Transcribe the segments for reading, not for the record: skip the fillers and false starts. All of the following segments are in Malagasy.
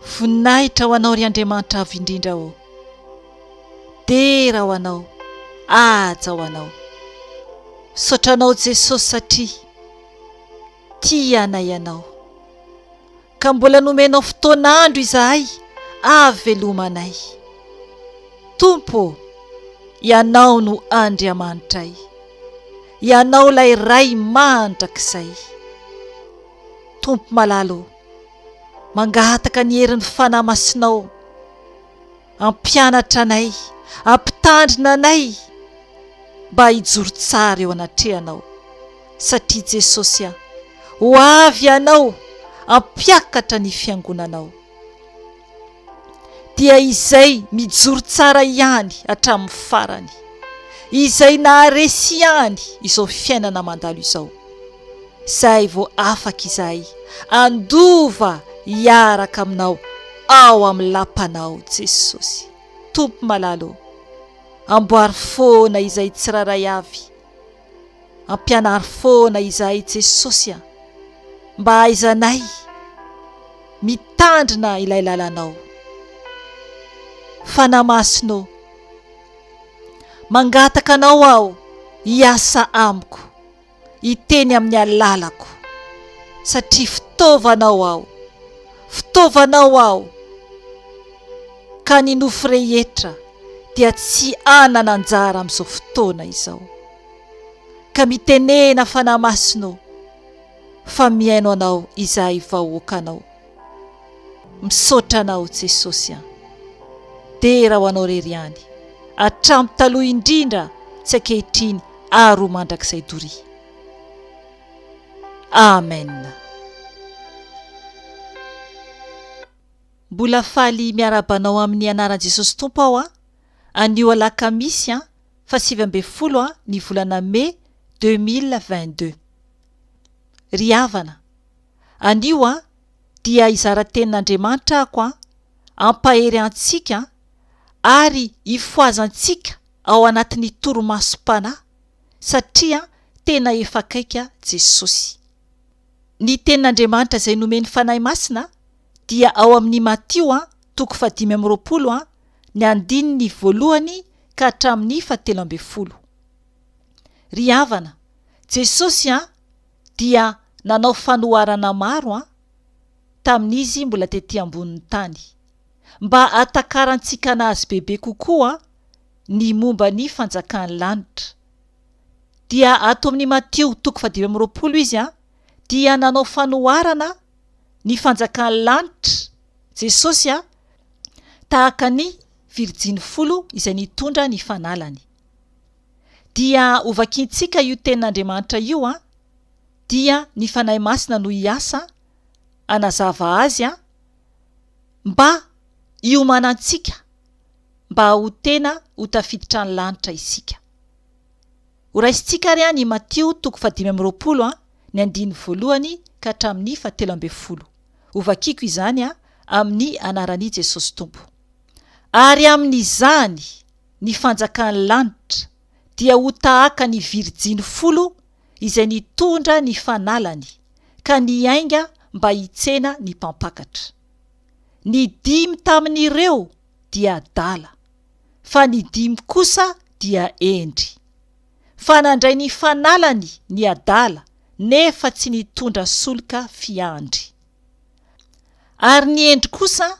Voninahitra ho Anao ry Andriamanitra Avo Indrindra ô! Dera ho Anao, haja ho Anao. Misaotra Anao Jesosy satria tia anay Ianao. Ka mbola nomenao fotoan'andro izahay ahavelomanay. Tompo ô, Ianao no Andriamanitray. Ianao ilay Ray mandrakizay. Tompo malala ô, mangataka ny herin'ny Fanahy Masinao hampianatra anay, hampitandrina anay mba hijoro tsara eo anatrehanao satria Jesosy a, ho avy Ianao hampiakatra ny fiangonanao. Dia izay mijoro tsara ihany hatramin'ny farany, izay naharesy ihany izao fiainana mandalo izao. Izay vao afaka izahay handova hiaraka aminao ao amin'ny lapanao Jesosy. Tompo malala ô, amboary foana izahay tsirairay avy, ampianaro foana izahay Jesosy a, mba hahaizanay mitandrina ilay lalanao. Fanahy Masina ô, mangataka anao aho hiasa amiko. hiteny amin'ny alalako satria fitaovanao aho, fitaovanao aho ka ny nofo rehetra dia tsy hanana anjara amin'izao fotoana izao. Ka mitenena Fanahy Masina ô, fa mihaino Anao izahay vahoakanao. Misaotra Anao Jesosy an. Dera ho Anao rery ihany, hatramin'ny taloha indrindra tsy ankehitriny ary ho mandrakizay doria. Amen. Mbola faly miarahaba anao amin'ny anaran'i Jesosy Tompo aho an, anio alakamisy an, faha 19 an ny volana mai 2022. Ry havana, anio an dia hizara tenin'Andriamanitra ahako an, hampahery antsika an, ary hifohazantsika ao anatin'ny torimasom-panahy satria tena efa akaiky Jesosy. Ny tenin'Andriamanitra izay nomen'ny Fanahy Masina dia ao amin'ny Matio an, toko fahadimy amby 20 an, ny andininy voalohany ka hatramin'ny fahatelo ambin'ny folo. Ry havana, Jesosy an dia nanao fanoharana maro an tamin'izy mbola tety ambonin'ny tany, mba hahatakarantsika azy bebe kokoa ny momba ny fanjakan'ny lanitra. Dia ato amin'ny Matio toko faha-25 izy an dia nanao fanoharana ny fanjakan'ny lanitra Jesosy an tahaka ny virijiny folo izay nitondra ny fanalany. Dia hovakintsika io tenin'Andriamanitra io an, dia ny Fanahy Masina no hiasa hanazava azy an, mba hiomanantsika mba ho tena ho tafiditra ny lanitra isika. Horaisintsika ary an ny Matio toko faha-25 an, ny andininy voalohany ka hatramin'ny faha-13. Hovakiko izany an amin'ny anaran'i Jesosy Tompo. Ary amin'izany ny fanjakan'ny lanitra dia ho tahaka ny virijiny folo izay nitondra ny fanalany ka niainga mba hitsena ny mpampakatra. Ny dimy tamin'ireo dia adala, fa ny dimy kosa dia hendry. Fa nandray ny fanalany ny adala nefa tsy nitondra solika fiandry. Ary ny hendry kosa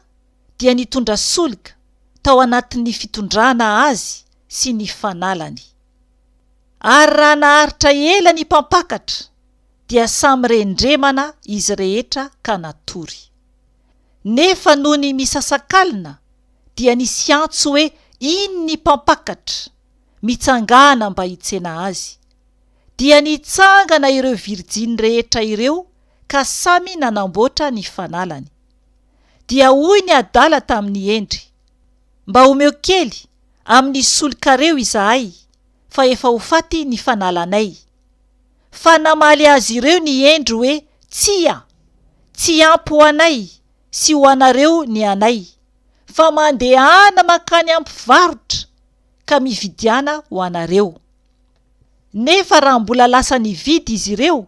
dia nitondra solika tao anatin'ny fitondrana azy sy ny fanalany. Ary raha naharitra ela ny mpampakatra dia samy rendremana izy rehetra ka natory. Nefa nony misasakalina dia nisy antso hoe iny ny mpampakatra, mitsangàna mba hitsena azy. Dia nitsangana ireo virijiny rehetra ireo ka samy nanamboatra ny fanalany. Dia hoy ny adala tamin'ny hendry, Mba omeo kely amin'ny solikareo izahay, fa efa ho faty ny fanalanay. Fa namaly azy ireo ny hendry hoe, Tsia! Tsy ampy ho anay sy ho anareo ny anay, fa mandehana mankany amin'ny mpivarotra ka mividiana ho anareo. Nefa raha mbola lasa nividy izy ireo,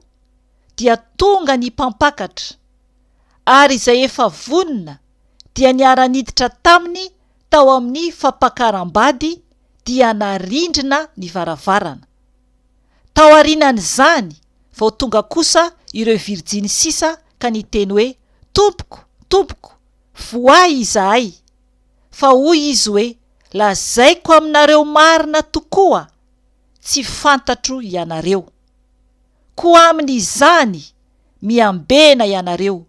dia tonga ny mpampakatra, ary izay efa vonona. dia niara-niditra taminy tao amin'ny fampakaram-bady dia narindrina ny varavarana. Tao aorianan'izany vao tonga kosa ireo virjiny sisa ka niteny hoe, Tompoko, tompoko, vohay izahay! Fa hoy izy hoe, Lazaiko aminareo marina tokoa, tsy fantatro ianareo. Koa amin'izany miambena ianareo,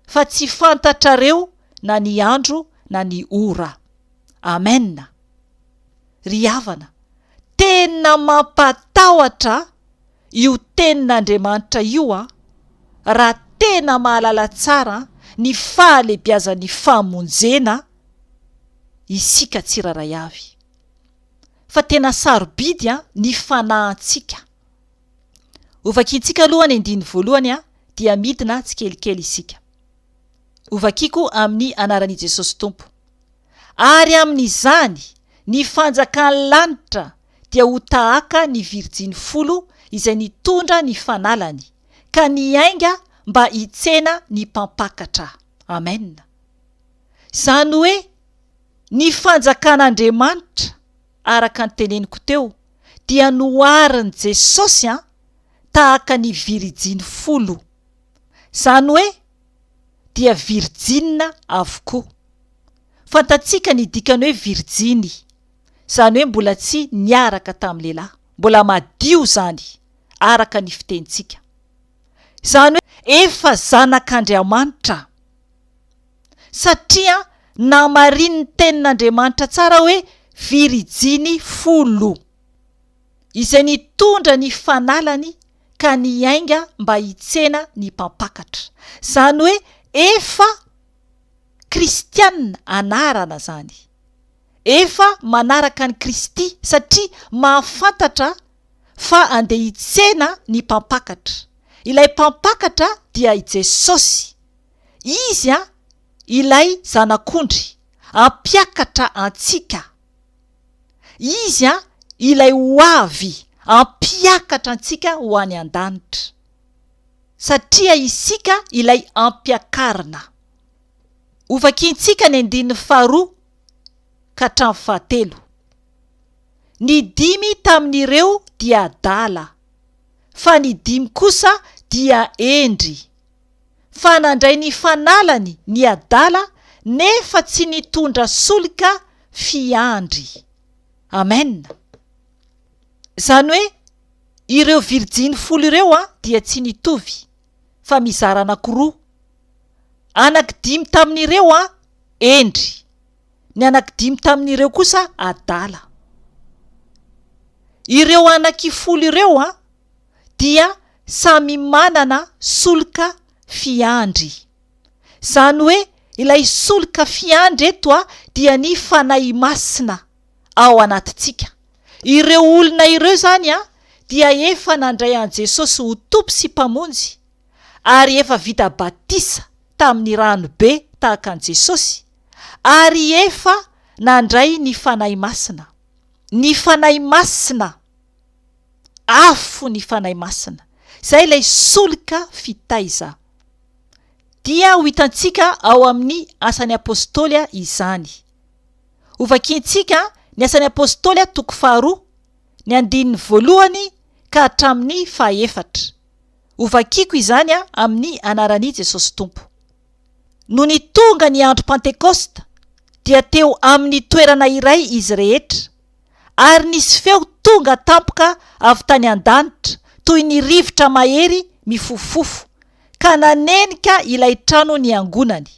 fa tsy fantatrareo na ny andro na ny ora. Amen! Ry havana, tena mampatahotra io tenin'Andriamanitra io an, raha tena mahalala tsara ny fahalebiazan'ny famonjena isika tsirairay avy. Fa tena sarobidy an ny fanahintsika. Hovakintsika aloha ny andininy voalohany an, dia midina tsikelikely isika. Hovakiko amin'ny anaran'i Jesosy Tompo. Ary amin'izany, ny fanjakan'ny lanitra dia ho tahaka ny virjiny folo izay nitondra ny fanalany, ka niainga mba hitsena ny mpampakatra. Amen. Izany hoe, ny fanjakan'Andriamanitra, araka ny teneniko teo, dia noharin'i Jesosy an, tahaka ny virijiny folo. Izany hoe, dia virjina avokoa. Fantatsika ny dikan'ny hoe virjiny, izany hoe mbola tsy niaraka tamin'ny lehilahy, mbola madio izany araka ny fitenintsika. Izany hoe efa zanak'Andriamanitra, satria namarinin'ny tenin'Andriamanitra tsara hoe virijiny folo. Izay nitondra ny fanalany ka niainga mba hitsena ny mpampakatra. Izany hoe efa kristiana anarana izany. Efa manaraka an'i Kristy satria mahafantatra fa andeha hitsena ny mpampakatra. Ilay mpampakatra dia i Jesosy. Izy ilay Zanak'ondry hampiakatra antsika. Izy ilay ho avy hampiakatra antsika ho any an-danitra. Satria isika ilay ampiakarina. Hovakintsika ny andininy faharoa ka hatramin'ny fahatelo. Ny dimy tamin'ireo dia adala, fa ny dimy kosa dia hendry. Fa nandray ny fanalany ny adala nefa tsy nitondra solika fiandry. Amen. Izany hoe ireo virjiny folo ireo dia tsy nitovy fa mizara anakiroa. Anaky dimy tamin'ireo hendry, ny anaky dimy tamin'ireo kosa adala. Ireo anaky folo ireo dia samy manana solika fiandry. Izany hoe ilay solika fiandry eto dia ny Fanahy Masina ao anatintsika. Ireo olona ireo izany dia efa nandray an'i Jesosy ho Tompo sy Mpamonjy ary efa vita batisa tamin'ny rano be tahaka an'i Jesosy ary efa nandray ny Fanahy Masina. Ny Fanahy Masina, afo ny Fanahy Masina, izay ilay solika fitaiza. Dia ho hitantsika ao amin'ny Asan'ny Apostoly izany. Hovakintsika ny Asan'ny Apostoly toko faharoa, ny andininy voalohany ka hatramin'ny fahaefatra. Hovakiko izany amin'ny anaran'i Jesosy Tompo. Nony tonga ny andro Pantekosta, dia teo amin'ny toerana iray izy rehetra, ary nisy feo tonga tampoka avy tany an-danitra toy ny rivotra mahery mifofofofo, ka nanenika ilay trano niangonany.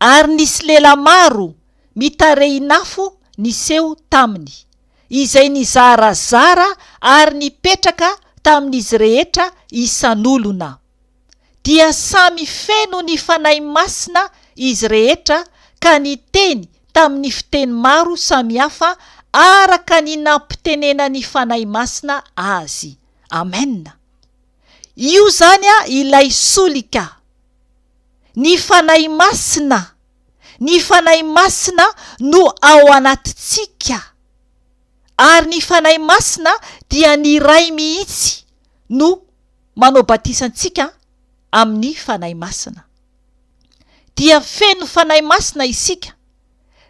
Ary nisy lela maro mitarehin'afo niseho taminy, izay nizarazara ary nipetraka tamin'izy rehetra isan'olona. Dia samy feno ny Fanahy Masina izy rehetra ka niteny tamin'ny fiteny maro samihafa araka ny nampitenenan'ny Fanahy Masina azy. Amen! Io izany ilay solika. Ny Fanahy Masina, ny Fanahy Masina no ao anatintsika. Ary ny Fanahy Masina dia ny Ray mihitsy no manao batisa antsika amin'ny Fanahy Masina. Dia feno Fanahy Masina isika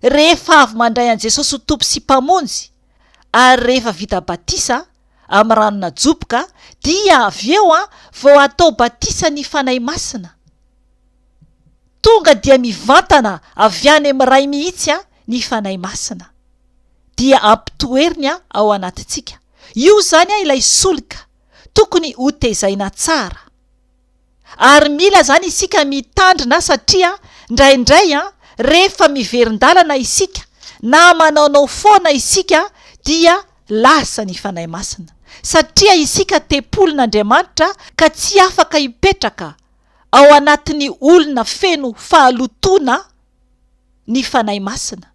rehefa avy mandray an'i Jesosy ho Tompo sy Mpamonjy ary rehefa vita batisa amin'ny rano najoboka dia avy eo vao atao batisa ny Fanahy Masina. Tonga dia mivantana avy any amin'ny Ray mihitsy ny Fanahy Masina. Dia ampitoeriny ao anatintsika. Io izany ilay solika tokony hotezaina tsara. Ary mila izany isika mitandrina satria indraindray rehefa miverin-dalana isika na manaonao foana isika dia lasa ny Fanahy Masina. Satria isika tempolin'Andriamanitra ka tsy afaka hipetraka ao anatin'ny olona feno fahalotoana ny Fanahy Masina.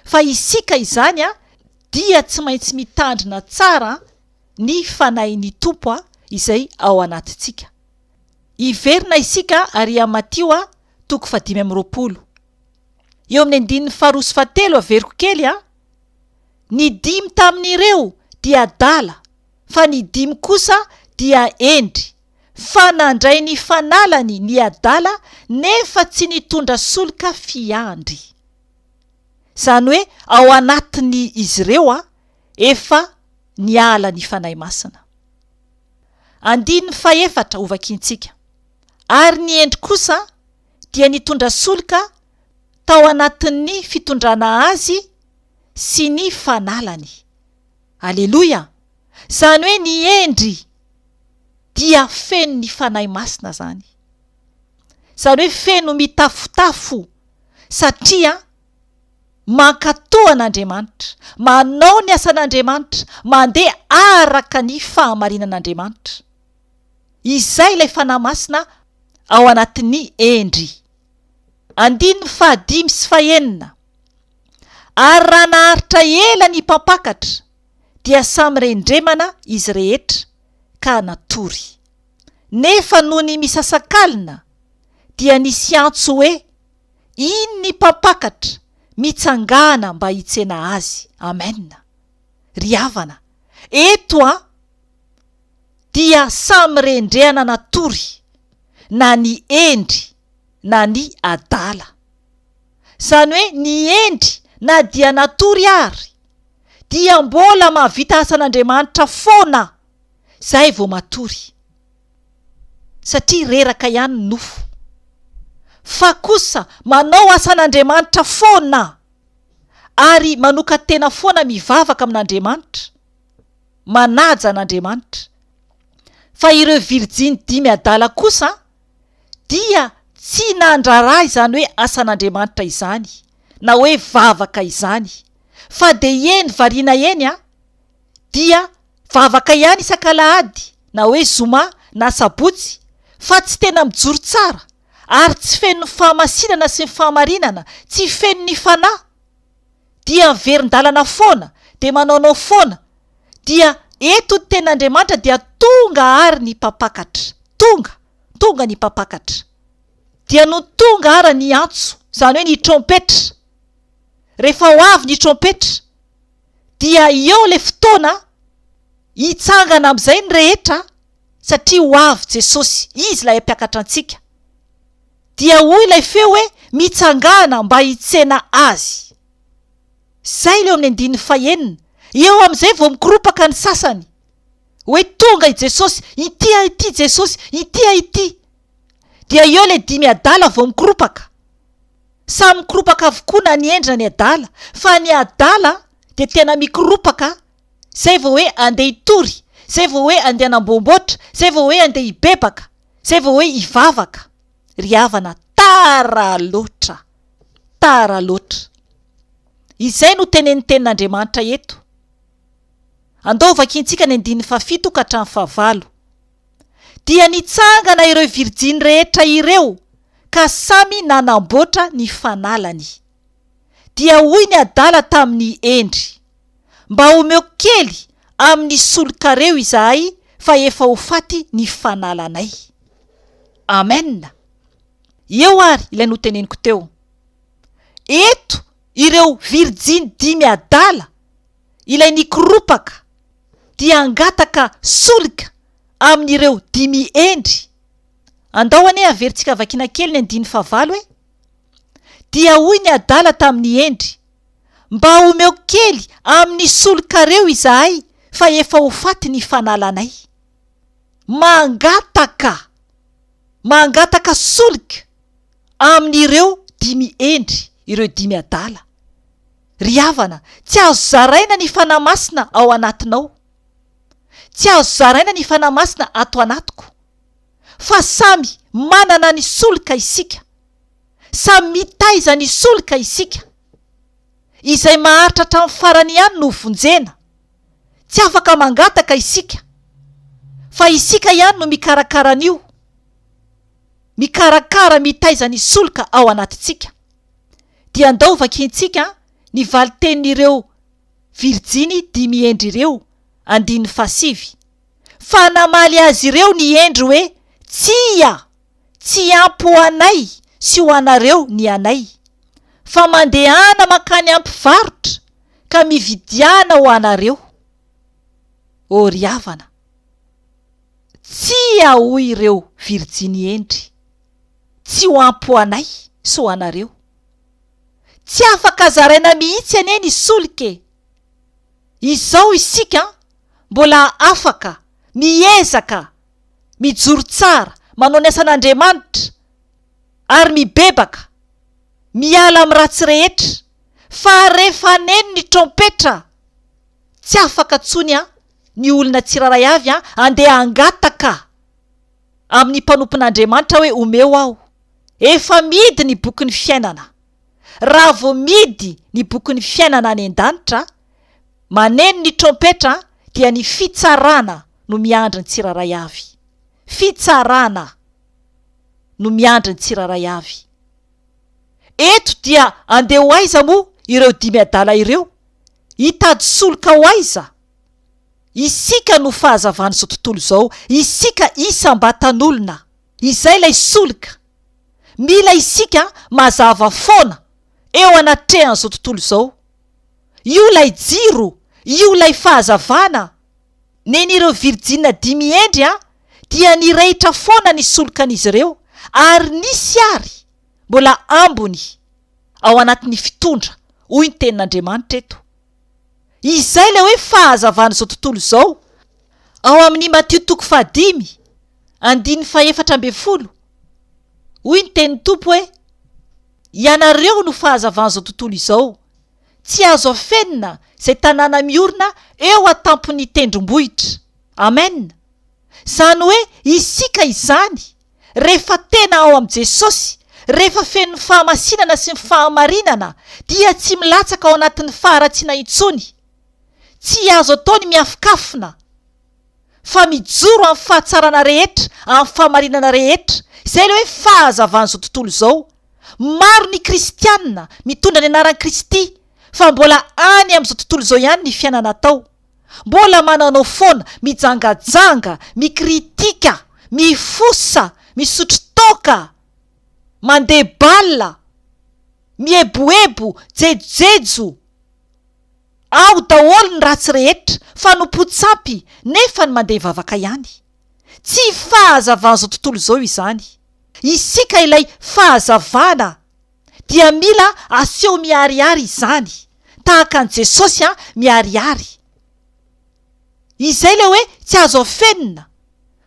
Fa isika izany dia tsy maintsy mitandrina tsara ny Fanahin'ny Tompo izay ao anatintsika. Hiverina isika ary amin'ny Matio toko fahadimy amby 20. Eo amin'ny andininy faharoa sy fahatelo averiko kely a! Ny dimy tamin'ireo dia adala, fa ny dimy kosa dia hendry, fa nandray ny fanalany ny adala nefa tsy nitondra solika fiandry. Izany hoe ao anatin'ny izy ireo efa niala ny Fanahy Masina. Andininy fahefatra hovakintsika. Ary ny hendry kosa dia nitondra solika tao anatin'ny fitondrana azy sy ny fanalany. Aleloia! Izany hoe ny hendry dia feno ny Fanahy Masina izany. Izany hoe feno mitafotafo satria mankatò an'Andriamanitra, manao ny asan'Andriamanitra, mandeha araka ny fahamarinan'Andriamanitra. Izay ilay Fanahy Masina ao anatin'ny hendry. Andininy fahadimy sy fahenina. Ary raha naharitra ela ny mpampakatra, dia samy rendremana izy rehetra ka natory. Nefa nony misasakalina, dia nisy antso hoe, Iny ny mpampakatra, mitsangàna mba hitsena azy. Amen. Ry havana, eto an, dia samy rendrehana natory, na ny hendry na ny adala. Izany hoe ny hendry na dia natory ary, dia mbola mahavita asan'Andriamanitra foana, izay vao matory. Satria reraka ihany ny nofo. Fa kosa manao asan'Andriamanitra foana ary manokan-tena foana mivavaka amin'Andriamanitra, manaja an'Andriamanitra. Fa ireo virjiny dimy adala kosa dia tsy nandrara izany hoe asan'Andriamanitra izany na hoe vavaka izany fa dia eny variana eny a dia vavaka ihany isak'alahady na hoe zoma na sabotsy fa tsy tena mijoro tsara ary tsy feno ny fahamasinana sy ny fahamarinana, tsy feno ny fanahy dia miverin-dalana foana dia manaonao foana dia eto ny tenin'Andriamanitra dia tonga ary ny mpampakatra, tonga, tonga ny mpampakatra dia nony tonga ara ny antso izany hoe ny trompetra, rehefa ho avy ny trompetra dia eo ilay fotoana hitsangana amin'izay ny rehetra satria ho avy Jesosy, Izy ilay hampiakatra antsika. Dia hoy ilay feo hoe mitsangàna mba hitsena Azy. Izay ilay eo amin'ny andininy fahenina. Eo amin'izay vao mikoropaka ny sasany. Hoe tonga i Jesosy, ity aho ity Jesosy, ity aho ity. Dia eo ilay dimy adala vao mikoropaka. Samy mikoropaka avokoa na ny hendry na ny adala, fa ny adala dia tena mikoropaka zay vao hoe andeha hitory, zay vao hoe andeha hanamboamboatra, zay vao hoe andeha hibebaka, zay vao hoe hivavaka. Ry havana, tara loatra, tara loatra. Izay no tenenin'ny tenin'Andriamanitra eto. Andao hovakintsika ny andininy fahafito ka hatramin'ny fahavalo. Dia nitsangana ireo virjiny rehetra ireo ka samy nanamboatra ny fanalany. Dia hoy ny adala tamin'ny hendry, Mba omeo kely amin'ny solikareo izahay fa efa ho faty ny fanalanay. Amen! Eo ary ilay noteneniko teo. Eto ireo virjiny dimy adala, ilay nikoropaka, dia hangataka solika amin'ireo dimy hendry. Andao anie averintsika vakiana kely ny andininy fahavalo e! Dia hoy ny adala tamin'ny hendry, Mba omeo kely amin'ny solikareo izahay fa efa ho faty ny fanalanay. Mangataka! Mangataka solika amin'ireo dimy hendry ireo dimy adala. Ry havana, tsy azo zaraina ny Fanahy Masina ao anatinao. Tsy azo zaraina ny Fanahy Masina ato anatiko. Fa samy manana ny solika isika. Samy mitaiza ny solika isika. Izay maharitra hatramin'ny farany ihany no vonjena. Tsy afaka mangataka isika. Fa isika ihany no mikarakara an'io. Mikarakara mitaiza ny solika ao anatintsika. Dia andao vakintsika ny valin-tenin'ireo virijiny dimy hendry ireo, andininy fahasivy. Fa namaly azy ireo ny hendry hoe, Tsia! Tsy ampy ho anay sy ho anareo ny anay. Fa mandehana mankany ampivarotra ka mividiana ho anareo. Ô ry havana! Tsia hoy ireo virijiny hendry, tsy ho ampy ho anay sy ho anareo. Tsy afaka zaraina mihitsy anie ny solika e! Izao isika mbola afaka miezaka mijoro tsara, manao ny asan'Andriamanitra ary mibebaka, miala amin'ny ratsy rehetra, fa rehefa haneno ny trompetra, tsy afaka tsony an ny olona tsirairay avy an andeha hangataka amin'ny mpanompon'Andriamanitra hoe omeo aho. Efa mihidy ny bokin'ny fiainana. Raha vao mihidy ny bokin'ny fiainana any an-danitra, maneno ny trompetra dia ny fitsarana no miandry ny tsirairay avy. Fitsarana no miandry ny tsirairay avy. Eto dia andeha ho aiza moa ireo dimy adala ireo? Hitady solika ho aiza? Isika no fahazavan'izao tontolo izao, isika isam-batan'olona. Izay ilay solika. Mila isika mazava foana eo anatrehan'izao tontolo izao. Io ilay jiro, io ilay fahazavana. Nen'ireo virijina dimy hendry dia nirehitra foana ny solikan'izy ireo ary nisy ary mbola ambony ao anatin'ny fitondra, hoy ny tenin'Andriamanitra eto. Izay ilay hoe fahazavan'izao tontolo izao. Ao amin'ny Matio toko fahadimy, andininy fahefatra ambin'ny folo, hoy ny tenin'ny Tompo hoe, Ianareo no fahazavan'izao tontolo izao. Tsy azo afenina izay tanàna miorina eo an-tampon'ny tendrombohitra. Amen! Izany hoe isika izany, rehefa tena ao amin'i Jesosy, rehefa feno ny fahamasinana sy ny fahamarinana, dia tsy milatsaka ao anatin'ny faharatsiana intsony. Tsy azo atao ny miafokafona, fa mijoro amin'ny fahatsarana rehetra, amin'ny fahamarinana rehetra. Izay ilay hoe fahazavan'izao tontolo izao. Maro ny kristiana mitondra ny anaran'i Kristy, fa mbola any amin'izao tontolo izao ihany ny fiainana atao. Mbola mananao foana, mijangajanga, mikritika, mifosa, misotro toaka, mandeha bal, mieboebo, jejojejo. Ao daholo ny ratsy rehetra, fanompoan-tsampy, nefa ny mandeha vavaka ihany. Tsy fahazavan'izao tontolo izao izany. Isika ilay fahazavana dia mila aseho miharihary izany, tahaka an'i Jesosy an, miharihary. Izay ilay hoe tsy azo afenina,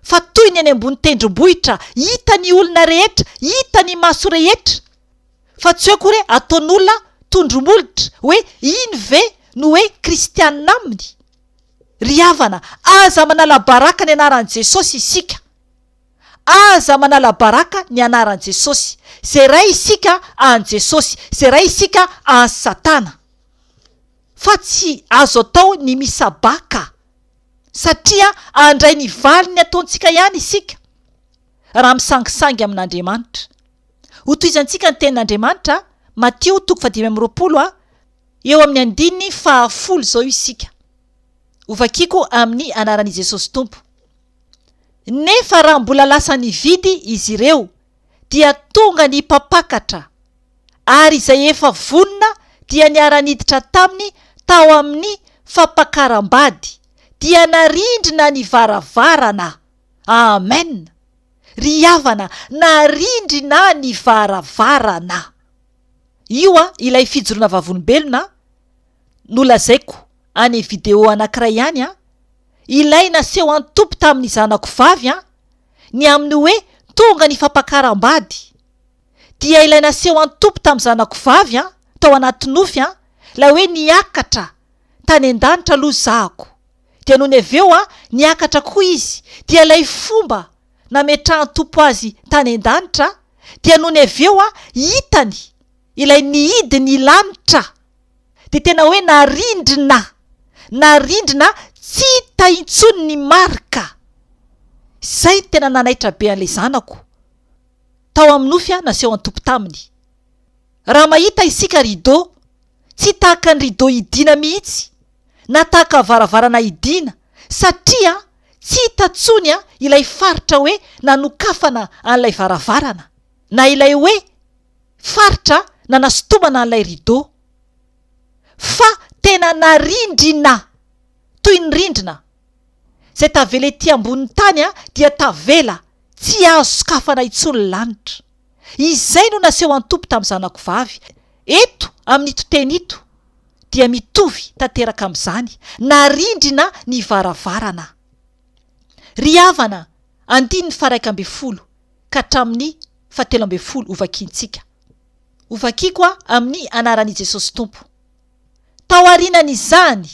fa toy ny any ambony tendrombohitra, hita ny olona rehetra, hita ny maso rehetra. Fa tsy hoe akory hoe ataon'olona tondromolotra hoe iny ve no hoe kristianina aminy? Ry havana, aza manala baraka ny anaran'i Jesosy isika. Aza manala baraka ny anaran'i Jesosy. Zeray isika an'i Jesosy, zeray isika an'i Satana. Fa tsy azo atao ny misabaka. Satria handray ny valiny ataontsika ihany isika raha misangisangy amin'Andriamanitra. Hotohizantsika ny tenin'Andriamanitra, Matio toko fahadimy amby roapolo a, eo amin'ny andininy fahafolo izao isika. Hovakiko amin'ny anaran'i Jesosy Tompo. Nefa raha mbola lasa nividy izy ireo, dia tonga ny mpampakatra, ary izay efa vonona dia niara-niditra taminy tao amin'ny fampakaram-bady, dia narindrina ny varavarana. Amen! Ry havana, narindrina ny varavarana. Io an, ilay fijoroana vavolombelona nolazaiko any video anankiray ihany an, ilay naseho an'i Tompo tamin'ny zanako vavy an, ny amin'ny hoe tonga ny fampakaram-bady, dia ilay naseho an'i Tompo tamin'ny zanako vavy an, tao anaty nofy an, ilay hoe niakatra tany an-danitra aloha zahako, dia nony avy eo an, niakatra koa izy, dia ilay fomba nametrahan'ny Tompo azy tany an-danitra, dia nony avy eo hitany ilay nihidy ny lanitra, dia tena hoe narindrina, narindrina tsy hita intsony ny marika. Izay no tena nanaitra be an'ilay zanako, tao amin'ny nofy naseho an'ny Tompo taminy. Raha mahita isika rideau, tsy tahaka ny rideau hidiana mihitsy, na tahaka varavarana hidiana, satria Tsy hita tsony an ilay faritra hoe nanokafana an'ilay varavarana, na ilay hoe faritra nanasintomana an'ilay rideau. Fa tena narindrina toy ny rindrina. Izay tavela ety ambonin'ny tany dia tavela tsy azo sokafana intsony ny lanitra. Izay no naseho an'i Tompo tamin'ny zanako vavy. Eto amin'ito teny ito dia mitovy tanteraka amin'izany, narindrina ny varavarana. Ry havana, andininy faha-11 ka hatramin'ny faha-13 hovakiantsika. Hovakiko amin'ny anaran'i Jesosy Tompo. Taorianan'izany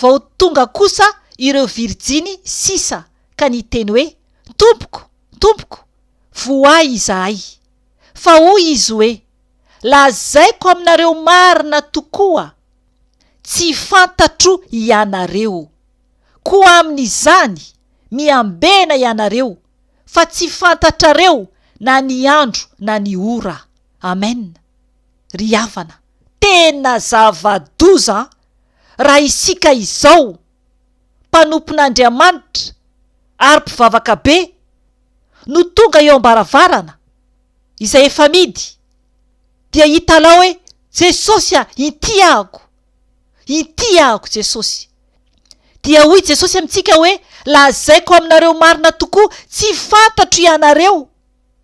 vao tonga kosa ireo virjiny sisa ka niteny hoe, Tompoko, Tompoko, vohay izahay. Fa hoy izy hoe, Lazaiko aminareo marina tokoa, tsy fantatro ianareo. Koa amin'izany, miambena ianareo, fa tsy fantatrareo na ny andro na ny ora. Amen. Ry havana, tena zava-doza an! Raha isika izao, mpanompon'Andriamanitra ary mpivavaka be, no tonga eo am-baravarana, izay efa amidy, dia hitalao hoe, Jesosy a, inty ahako! Inty ahako, Jesosy! Dia hoy Jesosy amintsika hoe, Lazaiko aminareo marina tokoa, tsy fantatro ianareo,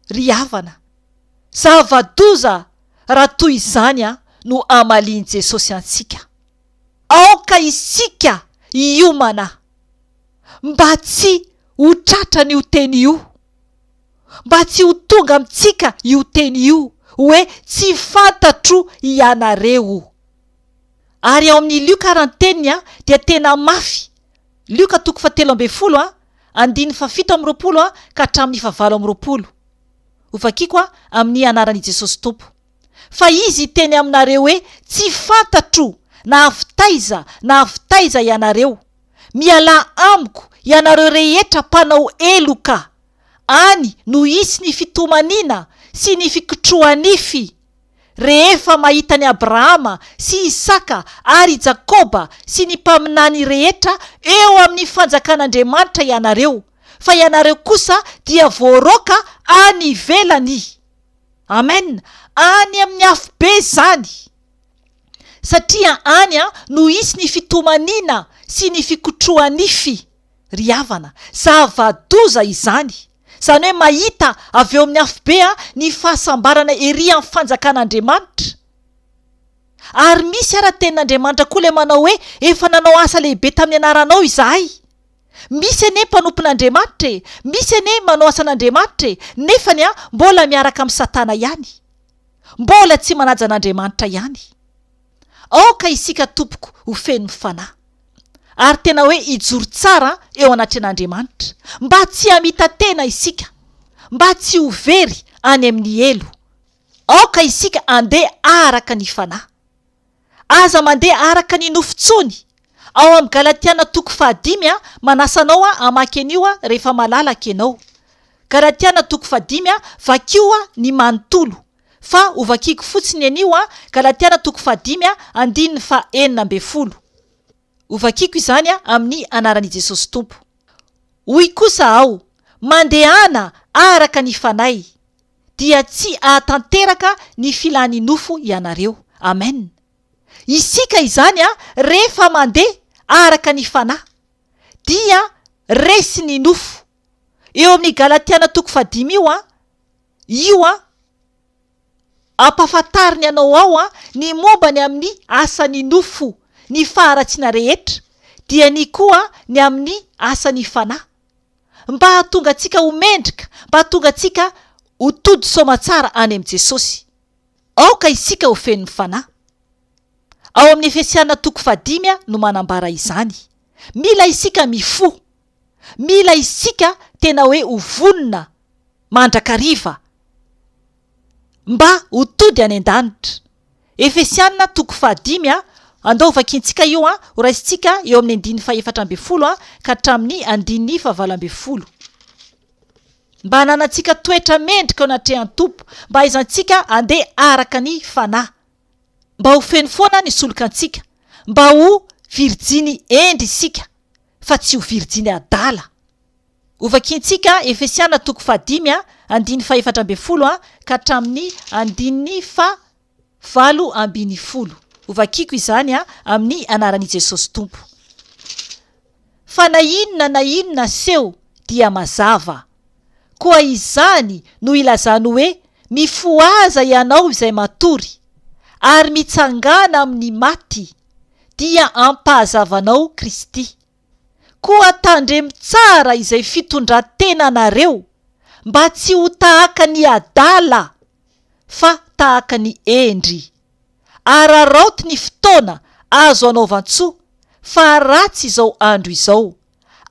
ry havana. Zava-doza raha toy izany no amalian'i Jesosy antsika. Aoka isika hiomana mba tsy ho tratran'io teny io. Mba tsy ho tonga amintsika io teny io hoe tsy fantatro ianareo. Ary ao amin'ny Lioka ary ny teniny dia tena mafy. Lioka toko fahatelo ambin'ny folo andininy fahafito amby roapolo ka hatramin'ny fahavalo amby roapolo. Hovakiko amin'ny anaran'i Jesosy Tompo. Fa izy hiteny aminareo hoe tsy fantatro na avy taiza na avy taiza ianareo. Mialà amiko ianareo rehetra mpanao heloka. Any no hisy ny fitomaniana sy ny fikitroha-nify, rehefa mahita an'i Abrahama sy Isaka ary i Jakoba sy ny mpaminany rehetra eo amin'ny fanjakan'Andriamanitra ianareo, fa ianareo kosa dia voaroaka any ivelany. Amen! Any amin'ny afobe izany! Satria any no hisy ny fitomaniana sy ny fikotroha-nify. Ry havana, zava-doza izany! Izany hoe mahita avy eo amin'ny afobe ny fahasambarana ery amin'ny fanjakan'Andriamanitra. Ary misy ara tenin'Andriamanitra koa ilay manao hoe efa nanao asa lehibe tamin'ny anaranao izahay. Misy anie mpanompon'Andriamanitra e, misy anie manao asan'Andriamanitra e, nefany mbola miaraka amin'i Satana ihany. Mbola tsy manaja an'Andriamanitra ihany. Aoka isika tompoko ho feno fanahy. Ary tena hoe hijoro tsara eo anatrehan'Andriamanitra. Mba tsy hamita-tena isika. Mba tsy ho very any amin'ny helo. Aoka isika handeha araka ny fanahy. Aza mandeha araka ny nofo intsony. Ao amin'ny Galatiana toko fahadimy, manasa anao hamaky an'io rehefa malalaka ianao. Galatiana toko fahadimy, vakio ny manontolo. Fa hovakiko fotsiny anio an, Galatiana toko fahadimy andininy faha 16. Hovakiko izany amin'ny anaran'i Jesosy Tompo. Hoy kosa aho, Mandehana araka ny Fanahy, dia tsy hahatanteraka ny filan'ny nofo ianareo. Amen. Isika izany an, rehefa mandeha araka ny Fanahy, dia resin'ny nofo. Eo amin'ny Galatiana toko fahadimy io an, io an. Ampahafantariny anao ao ny momba ny amin'ny asan'ny nofo, ny faharatsiana rehetra, dia ny koa ny amin'ny asan'ny fanahy. Mba hahatonga antsika ho mendrika, mba hahatonga antsika ho tody soamatsara any amin'i Jesosy. Aoka isika ho feno ny fanahy. Ao amin'ny Efesiana toko fahadimy no manambara izany. Mila isika mifoha. Mila isika tena hoe ho vonona mandrakariva mba ho tody any an-danitra. Efesiana toko fahadimy a, andao hovakintsika io a, horaisintsika eo amin'ny andininy fahefatra ambin'ny folo a ka hatramin'ny andininy fahavalo ambin'ny folo. Mba hananantsika toetra mendrika eo anatrehan'ny Tompo, mba hahaizantsika handeha araka ny Fanahy. Mba ho feno foana ny solokantsika, mba ho virjiny hendry isika, fa tsy ho virjiny adala. Hovakintsika Efesiana toko fahadimy a, andininy fahefatra ambin'ny folo a, ka hatramin'ny andininy fahavalo ambin'ny folo. Hovakiko izany a, amin'ny anaran'i Jesosy Tompo. Fa na inona na inona aseho dia mazava. Koa izany no ilazany hoe mifohaza ianao izay matory, ary mitsangàna amin'ny maty, dia ampahazavanao Kristy. Koa tandremo tsara izay fitondran-tenanareo, mba tsy ho tahaka ny adala, fa tahaka ny hendry. Araraoty ny fotoana azo anaovan-tsoa, fa ratsy izao andro izao.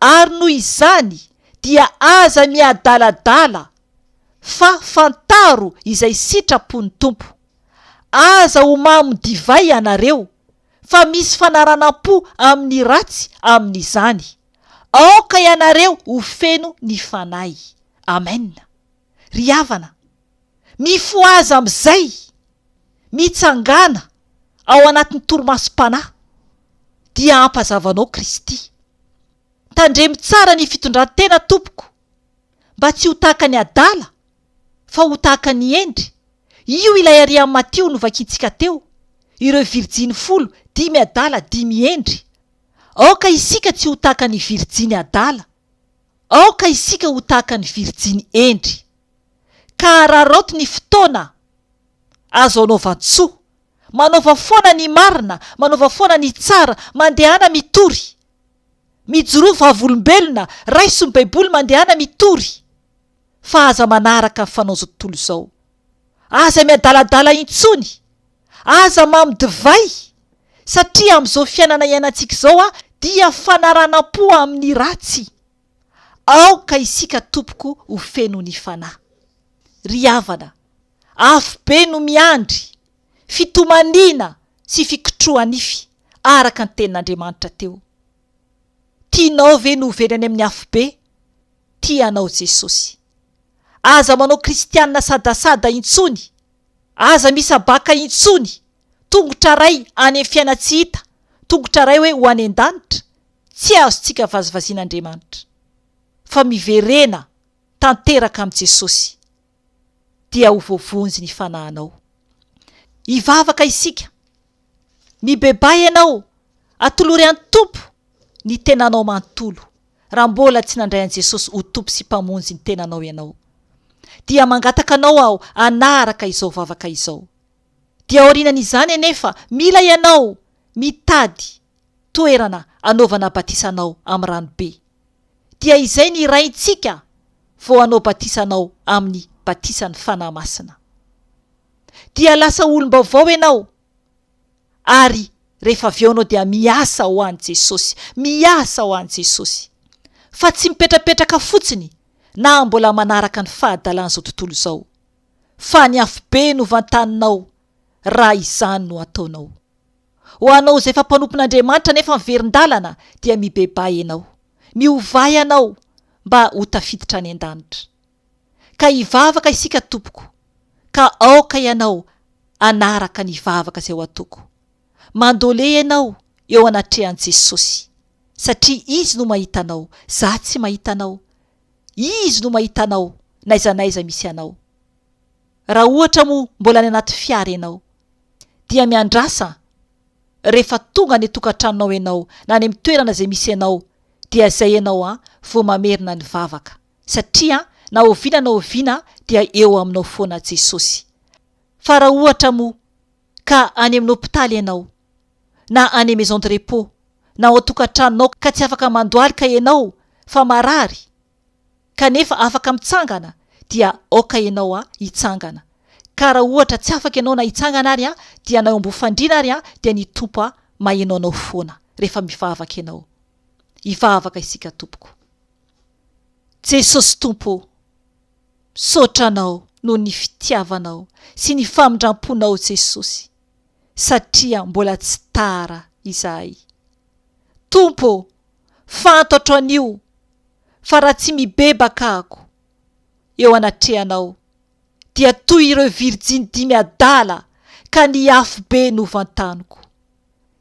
Ary noho izany dia aza miadaladala, fa fantaro izay sitrapon'ny Tompo. Aza ho mamo divay ianareo, fa misy fanaranam-po amin'ny ratsy amin'izany. Aoka ianareo ho feno ny Fanahy. Amen. Ry havana, mifohaza amin'izay! Mitsangàna ao anatin'ny torimasom-panahy, dia hampazavanao Kristy. Tandremo tsara ny fitondran-tena tompoko, mba tsy ho tahaka ny adala, fa ho tahaka ny hendry. Io ilay ary amin'i Matio novakintsika teo, ireo virjiny folo, dimy adala, dimy hendry. Aoka isika tsy ho tahaka ny virjiny adala. Aoka isika ho tahaka ny virjiny hendry. Ka araraoty ny fotoana azo anaovan-tsoa. Manaova foana ny marina, manaova foana ny tsara, mandehana mitory. Mijoroa vavolombelona, raiso ny Baiboly mandehana mitory. Fa aza manaraka ny fanaon'izao tontolo izao. Aza miadaladala intsony. Aza mamo divay. Satria amin'izao fiainana iainantsika izao dia fanaranam-po amin'ny ratsy. Aoka isika tompoko ho feno ny Fanahy. Ry havana, afobe no miandry, fitomaniana sy fikitroha-nify, araka ny tenin'Andriamanitra teo. Tianao ve ny ho very any amin'ny afobe? Tia anao Jesosy. Aza manao kristianina sadasada intsony, aza misabaka intsony, tongotra ray any amin'ny fiainan-tsy hita, tongotra ray hoe ho any an-danitra, tsy azontsika vazivazian'Andriamanitra. Fa miverena tanteraka amin'i Jesosy, dia ho voavonjy ny fanahinao. Hivavaka isika. Mibebaha ianao, atolory an'ny Tompo ny tenanao manontolo, raha mbola tsy nandray an'i Jesosy ho Tompo sy Mpamonjy ny tenanao ianao. Dia mangataka anao aho hanaraka izao vavaka izao. Dia aorianan'izany anefa, mila ianao mitady toerana anaovana batisa anao amin'ny rano be. Dia izay ny Raintsika vao hanao batisa anao amin'ny batisan'ny Fanahy Masina. Dia lasa olom-baovao ianao ary rehefa avy eo ianao dia miasa ho an'i Jesosy, miasa ho an'i Jesosy. Fa tsy mipetrapetraka fotsiny na mbola manaraka ny fahadalan'izao tontolo izao. Fa ny afobe no vantaninao raha izany no ataonao. Ho anao izay efa mpanompon'Andriamanitra nefa miverin-dalana dia mibebaha ianao. Miovà ianao mba ho tafiditra any an-danitra. Ka hivavaka isika tompoko, ka aoka ianao hanaraka ny vavaka izay ho ataoko. Mandole ianao eo anatrehan'i Jesosy, satria Izy no mahita anao, za tsy mahita anao. Izy no mahita anao n'aiza n'aiza misy anao. Raha ohatra moa mbola any anaty fiara ianao, dia miandrasa rehefa tonga any an-tokantranonao ianao na any amin'ny toerana izay misy anao dia izay ianao an vao mamerina ny vavaka satria na oviana na oviana dia eo aminao foana Jesosy. Fa raha ohatra moa ka any amin'ny hopitaly ianao, na any maison de repos, na ao an-tokantranonao ka tsy afaka mandohalika ianao fa marary, kanefa afaka mitsangana dia aoka ianao a hitsangana. Ka raha ohatra tsy afaka ianao na hitsangana ary a dia na eo ambony fandriana ary a dia ny Tompo a maheno anao foana rehefa mivavaka ianao. Hivavaka isika tompoko. Jesosy Tompo ô! Misaotra Anao noho ny fitiavanao sy ny famindramponao Jesosy satria mbola tsy tara izahay. Tompo ô! Fantatro anio fa raha tsy mibebaka aho eo anatrehanao dia toy ireo virjiny dimy adala ka ny afobe no vantaniko.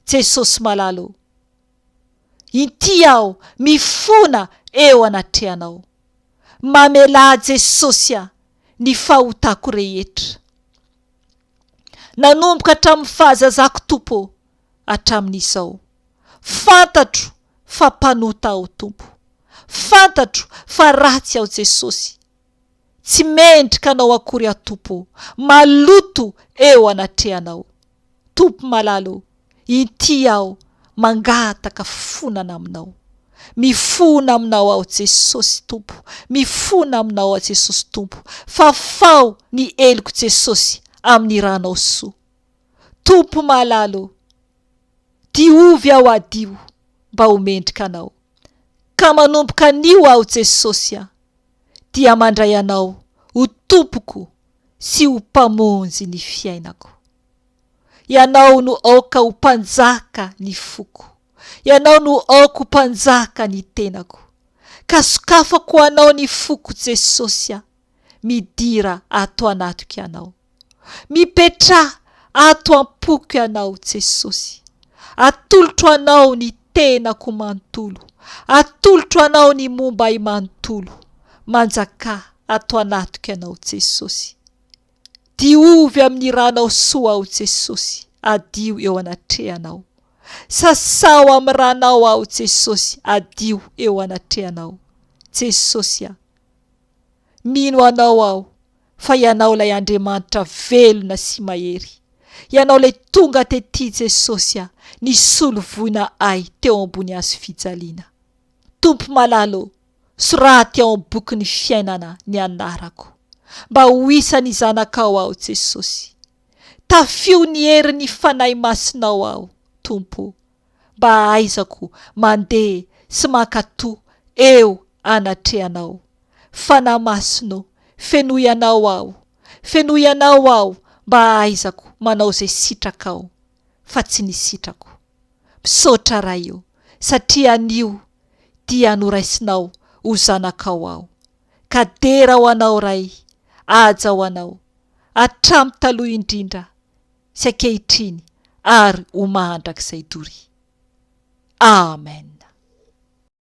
Jesosy malala ô! Inty aho mifona eo anatrehanao. Mamelà Jesosy a ny fahotako rehetra. Nanomboka hatramin'ny fahazazako Tompo ô hatramin'izao. Fantatro fa mpanota aho Tompo. Fantatro fa ratsy aho Jesosy. Tsy mendrika Anao akory aho Tompo ô. Maloto eo anatrehanao. Tompo malala ô, inty aho mangataka fifonana aminao. Mifona aminao aho Jesosy Tompo, mifona aminao aho Jesosy Tompo, fafao ny heloko Jesosy amin'ny ranao soa. Tompo malala ô, diovy aho hadio mba ho mendrika Anao. Ka manomboka anio aho Jesosy a, dia mandray Anao ho Tompoko sy ho Mpamonjy ny fiainako. Ianao no aoka ho Mpanjaka ny foko. Ianao no aoka ho Mpanjaka ny tenako. Ka sokafako ho Anao ny foko Jesosy a, midira ato anatiko Ianao. Mipetraha ato am-poko Ianao Jesosy. Atolotro Anao ny tenako manontolo. Atolotro Anao ny momba ahy manontolo. Manjakà ato anatiko Ianao Jesosy. Diovy amin'ny ranao soa aho Jesosy, adio eo anatrehanao. Sasao amin'ny ranao aho Jesosy, adio eo anatrehanao. Jesosy a! Mino Anao aho fa Ianao ilay Andriamanitra velona sy mahery. Ianao ilay tonga tety Jesosy a, nisolo voina ahy teo ambony hazo fijaliana. Tompo malala ô, soraty ao amin'ny bokin'ny fiainana ny anarako, mba ho isan'ny zanakao aho Jesosy. Tafio ny herin'ny Fanahy Masinao aho Tompo ô, mba hahaizako mandeha sy mankatò eo anatrehanao. Fanahy Masina ô, fenoy Anao aho, fenoy Anao aho mba hahaizako manao izay sitrakao fa tsy ny sitrako. Misaotra Ray ô, satria anio dia noraisinao ho zanakao aho. Ka dera ho Anao Ray, haja ho Anao, hatramin'ny taloha indrindra sy ankehitriny ary ho mandrakizay doria. Amen.